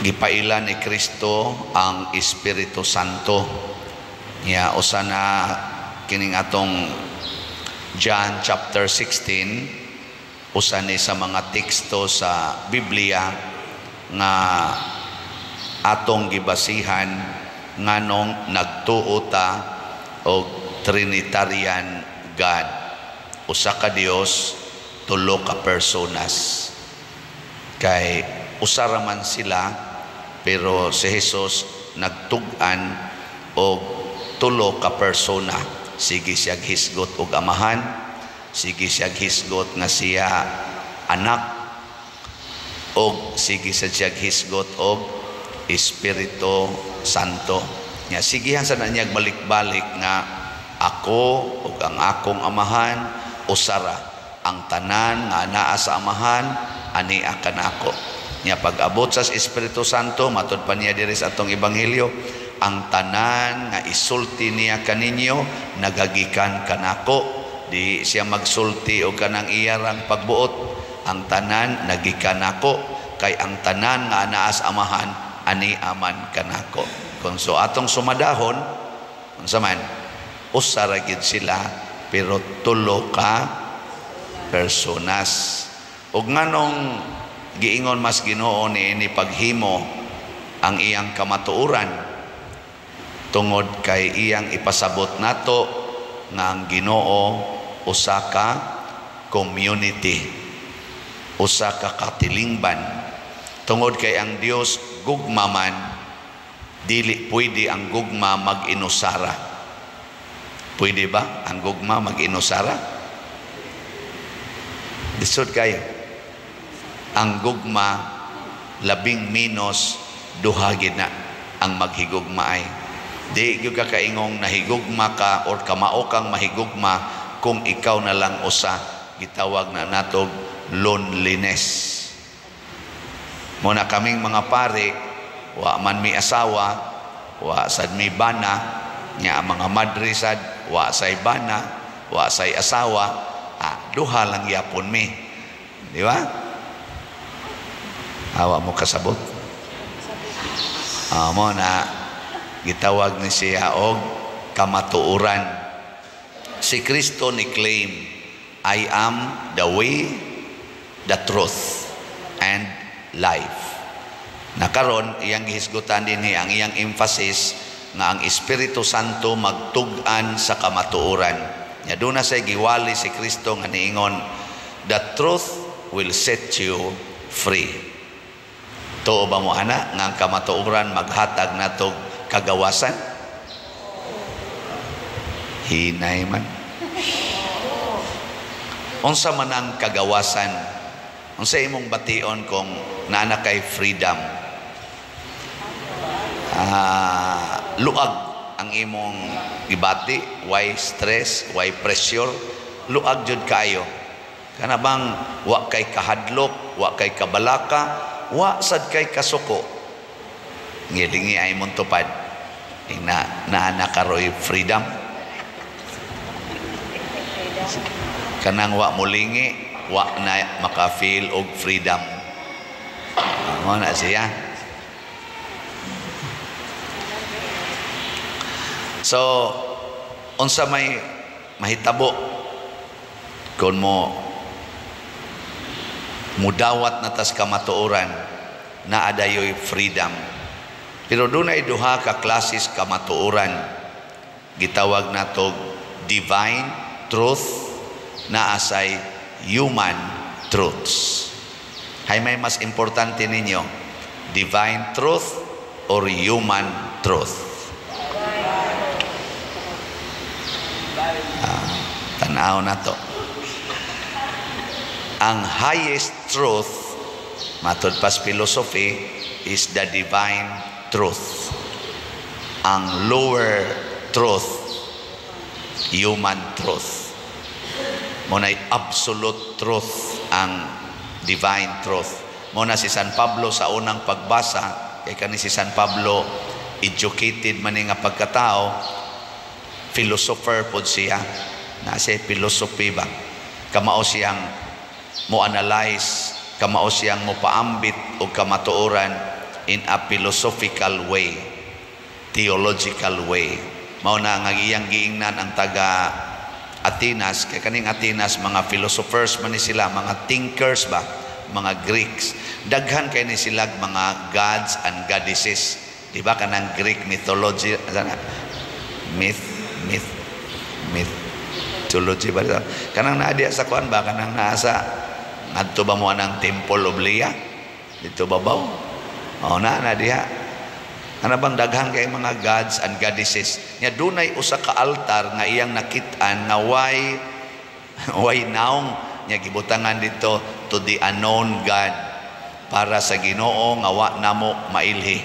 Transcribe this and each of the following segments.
Gipaila ni Kristo ang Espiritu Santo. Nya usa na kining atong John chapter 16, usa ni sa mga teksto sa Biblia nga atong gibasihan nganong nagtuo ta og Trinitarian God. Usa ka Dios, tulo ka personas. Kay usa ra man sila, pero si Jesus nagtug-an og tulo ka persona. Sige siya hisgot og Amahan, sige siya hisgot nga siya anak, og sige sa siya hisgot og Espiritu Santo. Nya sigihan sa na niya balik-balik nga ako ug ang akong Amahan usara, ang tanan nga naa sa Amahan ania kanako. Nya pag-abot sa Espiritu Santo, matud pa niya diri sa atong ebanghelyo, ang tanan nga isulti niya kaninyo nagagikan kanako. Di siya magsulti og kanang iyarang pagbuot, ang tanan nagikan nako, kay ang tanan nga anaa sa Amahan ani aman kanako. Kung so atong sumadahon, unsa man, usa ra gid sila pero tulo ka personas. Ug nganong giingon mas Ginoo niini paghimo ang iyang kamatuoran? Tungod kay iyang ipasabot nato nga ang Ginoo usa ka community, usa ka katilingban. Tungod kay ang Dios gugma man, dili pwede ang gugma mag-inusara. Pwede ba ang gugma mag-inusara? Lisod kayo. Ang gugma, labing minos duha gid na ang maghigugma ay. Di gyud ka kaingong nahigugma ka or kamao kang mahigugma kung ikaw na lang usa. Gitawag na natog loneliness. Muna kaming mga pare, wa man mi asawa, wa sad mi bana, nya ang mga madre sad wa say bana, wa say asawa, duha lang yapon mi. Di ba? Awa mo kasabot. Mo na gitawag ni siya og kamatuoran. Si Kristo ni claim, "I am the way, the truth, and life." Nakaron iyang gihisgutan dinhi ang iyang emphasis nga ang Espiritu Santo magtug-an sa kamatuoran. Nya doon na siya giwali si Kristo nga niingon, "The truth will set you free." Tuo ba mo ana nga ang kamatuoran maghatag natog kagawasan? Hinay man. Unsa man ang kagawasan? Unsa imong bation kung naa na kay freedom? Luag ang imong gibati, why stress, why pressure, luag jud kayo. Kana bang wa kay kahadlok, wa kay kabalaka, wa sad kay kasuko. Ngilingi ay mong tupad. Ina naa na karoy freedom. Kanang wa mulingi, wa na maka-feel og freedom. Mo na siya. So, unsa may mahitabo kung mo mudawat na tas kamatuoran na adayoy freedom? Pero dunay duha ka klases kamatuoran. Gitawag nato divine truth na asay human truths. Hay may mas importante ninyo, divine truth or human truth? Tanaw na to. Ang highest truth, matod pas philosophy, is the divine truth. Ang lower truth, human truth. Muna'y absolute truth ang divine truth. Muna si San Pablo sa unang pagbasa, kay kani si San Pablo, educated man nga pagkatao, philosopher pod siya. Nasa philosophy ba? Kamao siyang mo analyze, kamao siyang mo paambit og kamatuoran. in a philosophical way, theological way. Mao na nga iyang giingnan ang taga Atenas, kay kaning Atenas, mga philosophers man ni sila, mga thinkers ba, mga Greeks. Daghan kay ni sila mga gods and goddesses. Di ba kanang Greek mythology, ano na? Myth, myth, mythology ba? Kanang naa diya sa kuan ba, kanang naa sa ngadto ba mo anang Temple of Leah? Dito babaw? O na na diha. Ano bang daghan kay mga gods and goddesses? Nya dunay usa ka altar nga iyang nakit-an nga way naong, nya gibutangan dito, "To the unknown God," para sa Ginoo nga wa namo mailhi.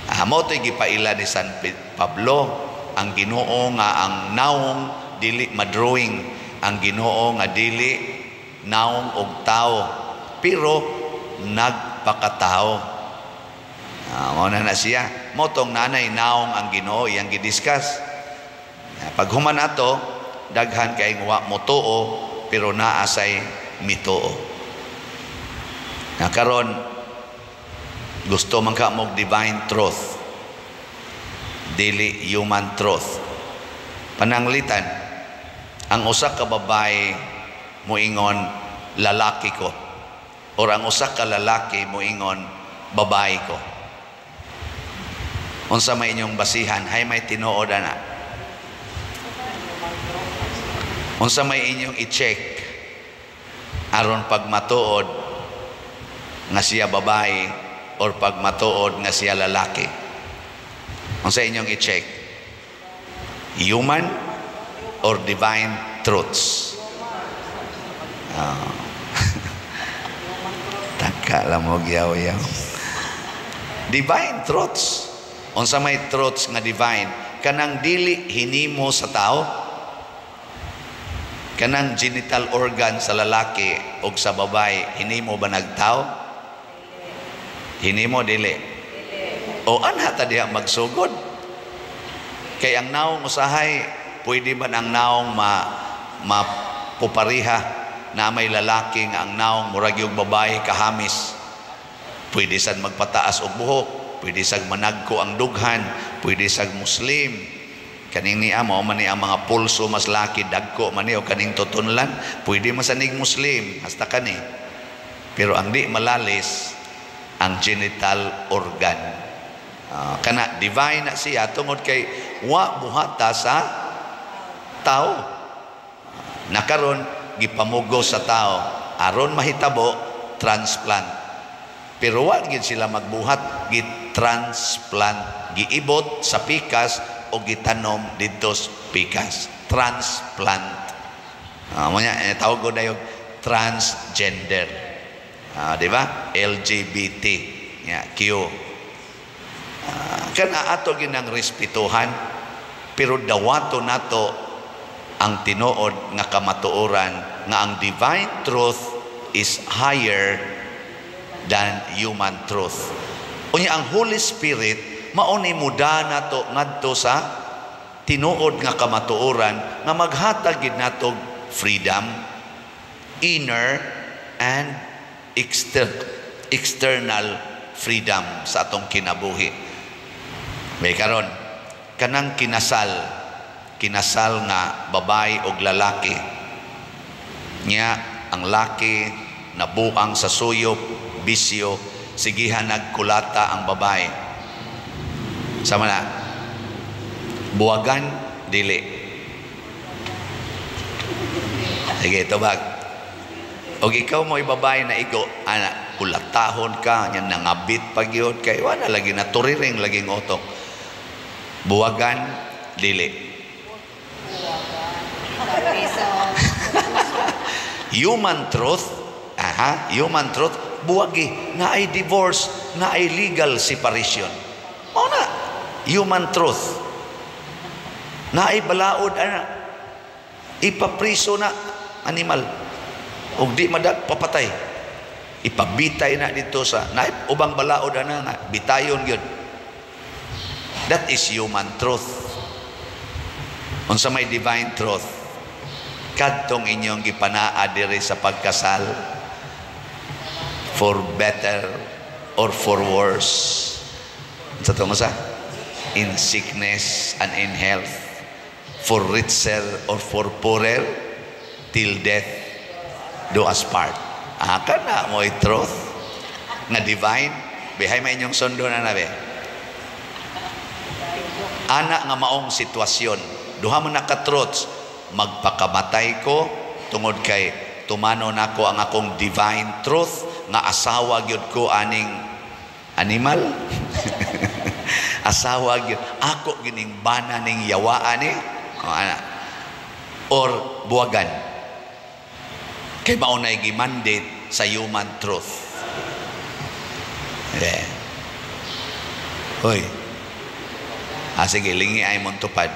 Ah, mao to'y gipaila ni San Pablo, ang Ginoo nga ang naong dili madrawing, ang Ginoo nga dili naong og tao pero nagpakatao. Ah, mao na na siya. Mao tong nanay naong ang Ginoo iyang gidiscuss. Ah, pag human ato, daghan kay wa motuo pero naa say mituo. Na karon gusto man ka mo divine truth, dili human truth. Pananglitan, ang usa ka babae moingon, "Lalaki ko," or ang usa ka lalaki moingon, "Babae ko." Unsa may inyong basihan? Hay may tinuod ana? Unsa may inyong i-check aron pag matuod nga siya babae or pag matuod nga siya lalaki? Unsa inyong i-check? Human or divine truths? Ah. Taka lang mo yaw-yaw. Divine truths. Unsa may truths nga divine? Kanang dili hinimo sa tao. Kanang genital organ sa lalaki o sa babae, hinimo ba nagtao? Hinimo dili? O anha ta diha magsugod. Kay ang naong usahay, pwede man ang naong mapupariha na may lalaki nga ang naong murag yung babae kahamis. Pwede sad magpataas og buhok, pwede sad managko ang dughan, pwede sad Muslim. Kaning niya mao man ni ang mga pulso mas laki dagko man ni o kaning tutunlan, pwede masanig Muslim hasta kani. Pero ang di malalis ang genital organ. Kana divine na siya tungod kay wa buhata sa tao. Nakaron gipamugos sa tao aron mahitabo transplant. Pero wa gid sila magbuhat, gi-transplant, giibot sa pikas o gitanom didto sa pikas. Transplant. Mo nya tawag ko na yung transgender. Di ba? LGBT. Ya, Q. Kana ato ginang respetuhan pero dawato nato ang tinuod nga kamatuoran nga ang divine truth is higher than human truth. Unya ang Holy Spirit mao ni muda nato ngadto sa tinuod nga kamatuoran nga maghatag gid nato freedom, inner and external freedom sa atong kinabuhi. May karon kanang kinasal, kinasal nga babae og lalaki. Nya ang laki nabuang sa suyop, bisyo, sigihan nagkulata ang babae. Sama na, buwagan, dili? Sige, tubag. Og ikaw mo babae na igo, ana, kulatahon ka, nya nangabit pag yun, kay wala lagi naturiring laging utok. Buwagan, dili? Piso. Human truth, aha, human truth, buwagi, na ay divorce, na ay legal separation. Mao na, human truth. Na ay balaod, ana, ipapriso na animal. Og di madag, papatay. Ipabitay na dito sa, na ubang balaod, ana, nga, bitayon gyud. That is human truth. Unsa may divine truth? Kadtong inyong gipanaa diri sa pagkasal, for better, or for worse. Sa tungo sa in sickness and in health, for richer or for poorer, till death do us part. Ah, kana mo truth nga divine. Bihay may inyong sundo na nabi. Ana nga maong sitwasyon, duha man na ka truths: magpakamatay ko tungod kay tumano nako ang akong divine truth nga asawa gyud ko aning animal, asawa gyud ako gining bana ning yawaan ni o ana, or buwagan kay mao nay gi-mandate sa human truth. Yeah. Hoy. Ah, sige, lingi ay mong tupad.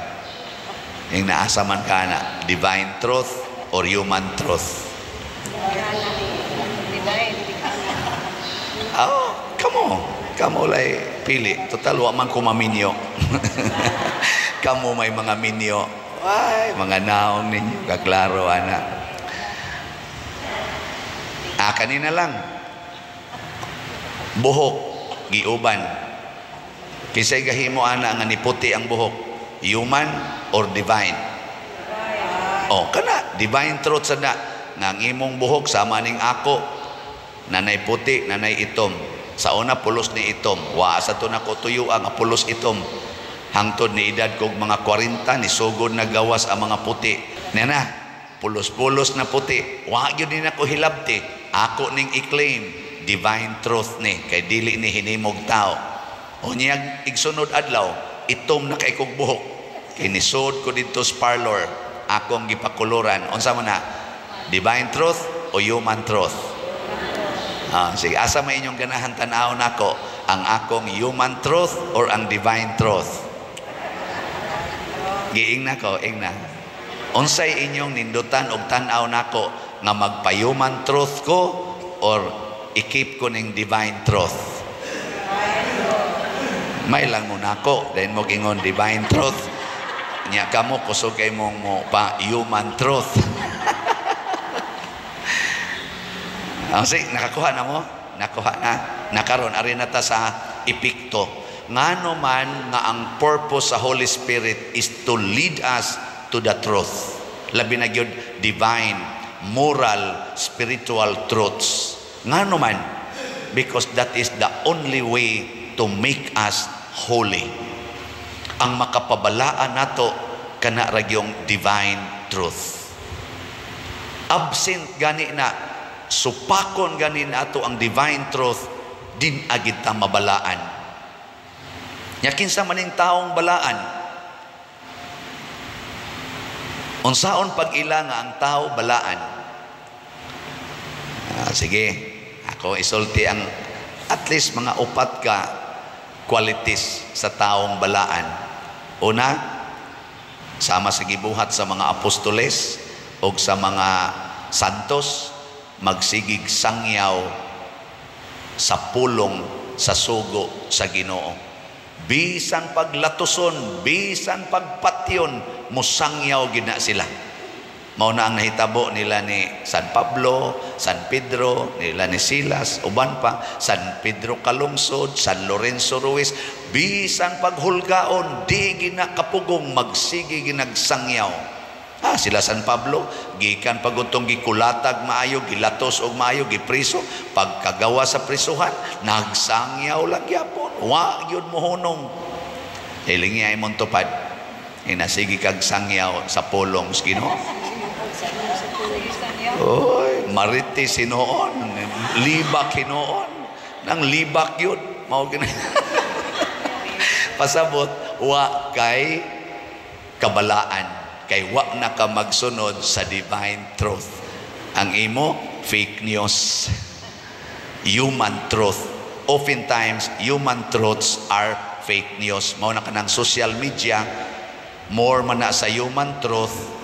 Yung naasa man ka na, divine truth or human truth? Divine. Oh, kamo. Kamo lay pili. Total, wa man ko maminyo. Kamo may mga minyo. Ay, mga naong ninyo. Kaklaro, ana. Ah, kanina lang. Buhok, giuban. Kinsay gahimo ana nga niputi ang buhok? Human or divine? Oh, kana divine truth sa na nga ang imong buhok sama ning ako, nanay puti, nanay itom. Sa una pulos ni itom. Wa sa to nako tuyo ang pulos itom. Hangtod ni edad kog mga 40, ni sugod na gawas ang mga puti. Nana, pulos-pulos na puti. Wa gyud ni nako hilabti. Ako ning i-claim divine truth ni kay dili ni hinimog tao. O niyag igsunod adlaw, itom na kay kog buhok. Kay nisod ko didto sa parlor, akong gipakuluran. Unsa man na? Divine truth o human truth? Ah, sige, asa may inyong ganahan tan-aw nako? Ang akong human truth or ang divine truth? Giing na ko, ing na. Unsay inyong nindutan og tan-aw nako, nga magpa-human truth ko or i-keep ko ning divine truth? May lang mo nako, then mo ingon divine truth. Nya kamo kusog kay mong mo pa human truth. Ah, sige, nakakuha na mo? Nakuha na. Nakaron, ari na ta sa epekto. Ngano man nga ang purpose sa Holy Spirit is to lead us to the truth. Labi na gyud divine, moral, spiritual truths. Ngano man? Because that is the only way to make us holy. Ang makapabalaan nato kana ra gyung divine truth. Absent gani na, supakon gani nato ang divine truth, din agid ta mabalaan. Nya kinsa maning taong balaan? Unsaon pag-ila nga ang tao balaan? Ah, sige, ako isulti ang at least mga upat ka qualities sa taong balaan. Una, sama sa gibuhat sa mga apostoles o sa mga santos, magsigig sangyaw sa pulong sa sugo sa Ginoo. Bisan paglatuson, bisan pagpatyon, musangyaw gina sila. Mao na ang nahitabo nila ni San Pablo, San Pedro, nila ni Silas, uban pa, San Pedro Calungsod, San Lorenzo Ruiz, bisan paghulgaon, di gina kapugong, magsige ginagsangyaw. Ah, sila San Pablo, gikan paguntong gikulatag maayo, gilatos og maayo, gipriso, pagkagawa sa prisuhan, nagsangyaw lang gyapon, wa gyud mohunong. Hilingi ay mong tupad, inasigi kag sangyaw sa pulong sa Ginoo. Oy, marites hinuon, libak hinuon, nang libak yun, mao gina. Pasabot, wa kay kabalaan, kay wa na ka magsunod sa divine truth. Ang imo, fake news, human truth. Oftentimes, human truths are fake news. Mao na kanang social media, more man na sa human truth,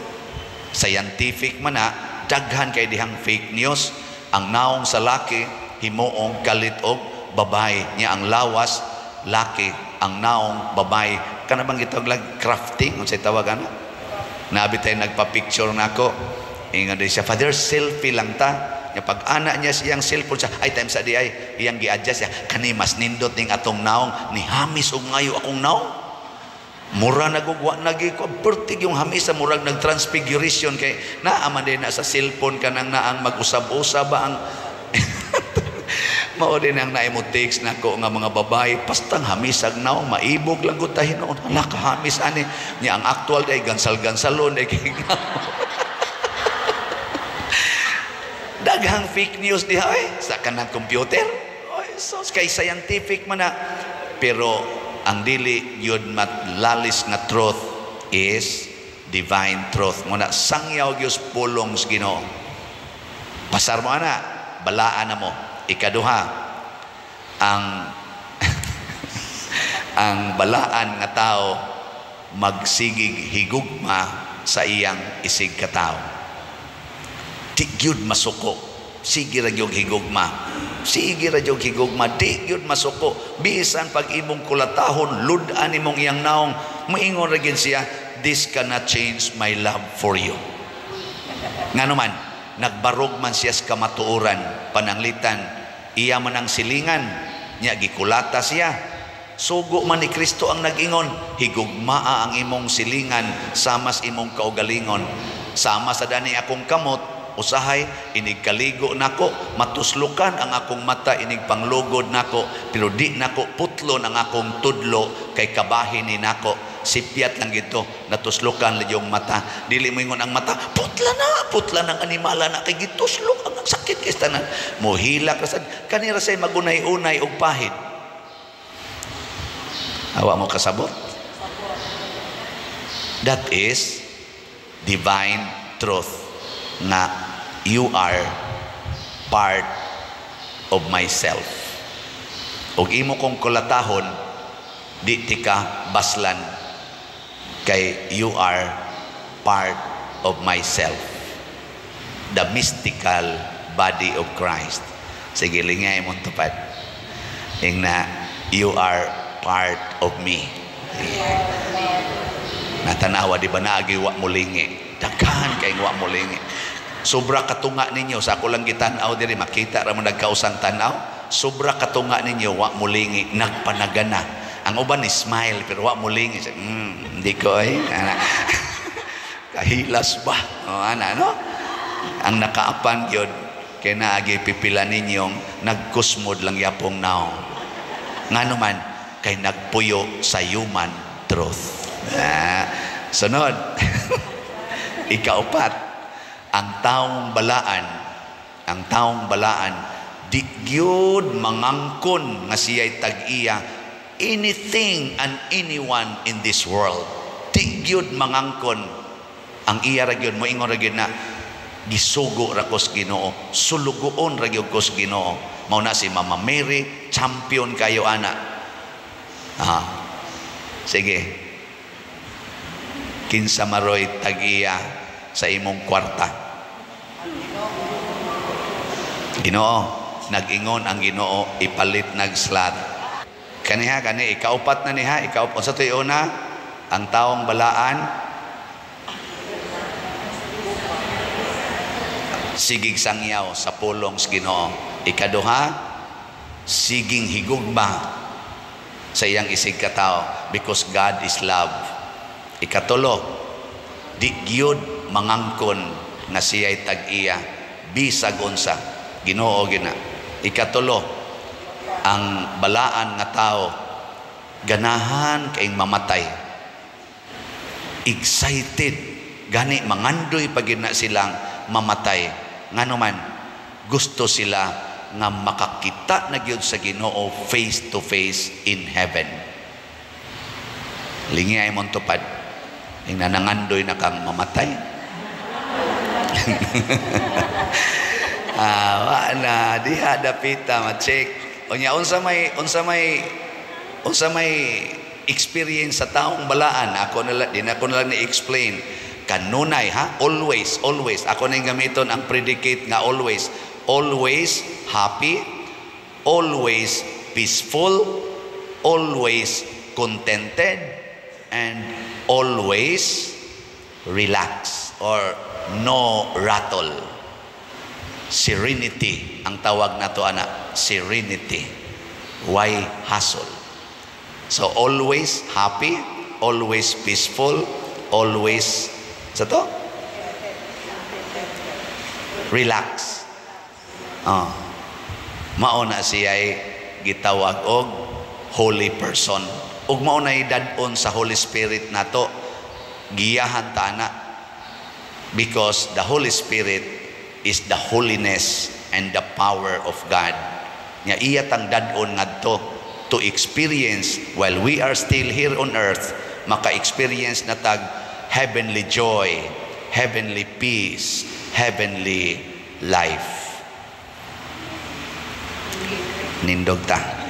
scientific man na, daghan kay dihang fake news. Ang naong sa laki, himuong kalit og babae. Nya ang lawas, laki. Ang naong babae. Kana bang gitawag lag crafting? Unsay tawag ana? Nabi tayo nagpa-picture nako. Ingon din siya, "Father, selfie lang ta." Nya pag ana niya siyang cellphone sa ay time sa di ay iyang gi-adjust siya kani mas nindot ning atong naong ni hamis og ngayo akong naong. Mura nagugwa nagi ko pertig yung hamisa, murag nag-transfiguration kay naa man din na sa cellphone kanang naang mag-usab-usab ba ang mao din ang naimo text nako nga mga babae pastang hamisag naong maibog lang gud ta hinuon. Hala, kahamis ani nya ang actual day gansal-gansalon day kay daghang fake news diha ay sa kanang computer. Oy, so kay scientific man na, pero ang dili yun matlalis nga truth is divine truth. Muna sangyaw gyud pulong sa Ginoo. Pasar mo ana, balaan na mo. Ikaduha, ang ang balaan nga tao magsigig higugma sa iyang isig katao. Di gyud masuko. Sige ra gyud higugma. Sige ra gyud higugma, di gyud masuko. Bisan pag imong kulatahon, lud-an imong iyang naong, moingon ra gyud siya, "This cannot change my love for you." Ngano man, nagbarog man siya sa kamatuoran, pananglitan, iya man ang silingan, nya gikulata siya. Sugo man ni Kristo ang nag-ingon, higugmaa ang imong silingan samas imong kaugalingon. Sama sa dani akong kamot, usahay inig kaligo nako, matuslukan ang akong mata inig panglugod nako, pero di nako putlon ang akong tudlo kay kabahin ni nako. Sipyat lang gito, natuslukan lang yung mata. Dili mo ingon ang mata, putla na, putla ng animala na kay gituslok ang sakit kay tanan. Mohilak ra sad kanira say magunay-unay og pahid. Awa mo kasabot. That is divine truth nga you are part of myself. Ug imo kong kulatahon, di tika baslan kay you are part of myself. The mystical body of Christ. Sige, lingay mong tupad. Ingna, "You are part of me." Natanawa, di ba naagi wa mo lingi? Daghan kay wa mo lingi. Sobra katunga ninyo sa ako lang gitan-aw diri, makita ra mo nagkausang tan-aw. Sobra katunga ninyo wa mo lingi, nagpanagana. Ang uban ni smile pero wa mo lingi. Hindi ko ay. Ana. Kahilas ba? O ana no? Ang nakaapan gyud kay naagi pipila ninyong nagkusmod lang yapong naong. Ngano man kay nagpuyo sa human truth. Ah, sunod. Ikaupat, ang taong balaan, di gyud mangangkon nga siya'y tag-iya anything and anyone in this world. Di gyud mangangkon. Ang iya ra gyud, moingon ra gyud na, gisugo ra ko sa Ginoo, sulugoon ra gyud ko sa Ginoo. Mao na si Mama Mary, champion kayo ana. Ah, sige. Kinsa maroy tag-iya sa imong kwarta? Ginoo. Nag-ingon ang Ginoo, ipalit nag slot. Kaniha, kani, ikaupat na niha, ikaupat. Unsa to'y una? Ang taong balaan, sigig sangyaw sa pulong sa Ginoo. Ikaduha, siging higugma sa iyang isig katao because God is love. Ikatulo, di gyud mangangkon nga siya'y tag-iya bisag unsa, Ginoo gina. Ikatulo, ang balaan nga tao ganahan kay mamatay. Excited gani mangandoy pag na silang mamatay. Ngano man gusto sila nga makakita na gyud sa Ginoo face to face in heaven. Lingi ay mong tupad. Ing nanangandoy na kang mamatay. Ah, wa na diha dapita ma-check. Unya unsa may experience sa taong balaan, ako na din ako na lang ni-explain. Kanunay ha, always, always ako na gamiton ang predicate nga always. Always happy, always peaceful, always contented, and always relaxed or no rattle. Serenity ang tawag nato ana, serenity. Why hassle? So always happy, always peaceful, always sa to? Relax. Oh. Mao na siya gitawag og holy person. Ug mao na dad-on sa Holy Spirit nato. Giyahan ta ana because the Holy Spirit is the holiness and the power of God. Nya iya tang dad-on ngadto to experience while we are still here on earth, maka-experience na tag heavenly joy, heavenly peace, heavenly life. Nindog ta.